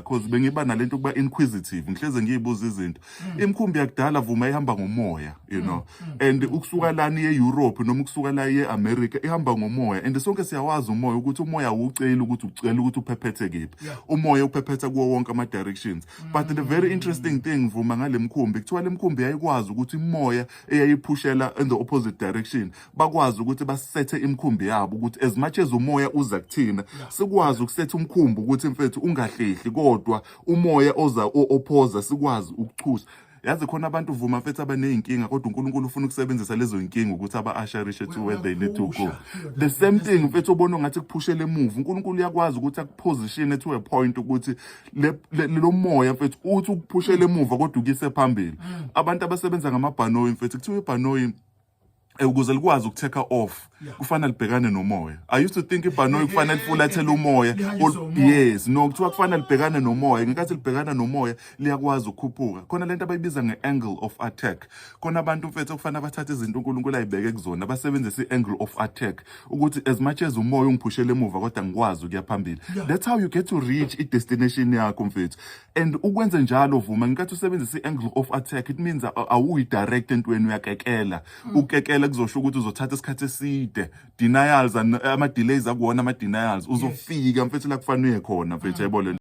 Cause bengiba nalento kuba inquisitive, ngihleze ngiyibuza izinto. Imikhumbi yakudala, vuma, ihamba ngomoya, and ukusuka lana iye Europe noma ukusuka la iye America, ihamba ngomoya. And sonke siyawazi umoya, ukuthi umoya awuceli ukuthi ucela ukuthi uphephethe kephi. Umoya uphephetha kuwo wonke ama directions. But the very interesting thing, vuma, ngale mkhumbi, kuthiwa le mkhumbi yayikwazi ukuthi imoya eyayiphushela in the opposite direction, bakwazi ukuthi basethe imikhumbi yabo ukuthi as much as umoya uza kuthina, sikwazi ukusetha umkhumbi ukuthi, mfethu, ungahlehli, kodwa umoya oza ophoza sikwazi ukuchusa. Yazi khona abantu, vuma, mfethu, abaney'nkinga, kodwa uNkulunkulu ufuna ukusebenzisa lezo y'nkinga ukuthi aba-usherishe to where they need to go. The same thing, mfethu, obona ungathi kuphushela emuva, uNkulunkulu uyakwazi ukuthi akuposition to a point ukuthi lo moya, mfethu, uthi ukuphushela emuva kodwa ukuyise phambili. Abantu abasebenza ngamabhanoyi, mfethu, kuthiwa ibhanoyi, ukuze likwazi ukutake off, kufanele libhekane nomoya. I used to think ibhanoyi kufanele lifulathele umoya. Lihanjiswe umoya. Yes, no, kuthiwa kufanele libhekane nomoya. Ngenkathi libhekana nomoya, liyakwazi ukukhuphuka. Khona lento abayibiza nge-angle of attack. Khona abantu, mfethu, okufanele bathathe izinto uNkulunkulu ayibeke kuzona, basebenzise i-angle of attack ukuthi as much as umoya ungiphushela emuva, kodwa ngikwazi ukuya phambili. That's how you get to reach i-destination yakho, mfethu. And ukwenze njalo, vuma, ngenkathi usebenzisa i-angle of attack, it means awuyi-direct entweni, uyakekela. Ukekela kuzosho ukuthi uzothatha isikhathi eside, denials and ama-delays akuwona ama-denials, uzofika, mfethu, la kufanele uye khona, mfethu, yayibona le.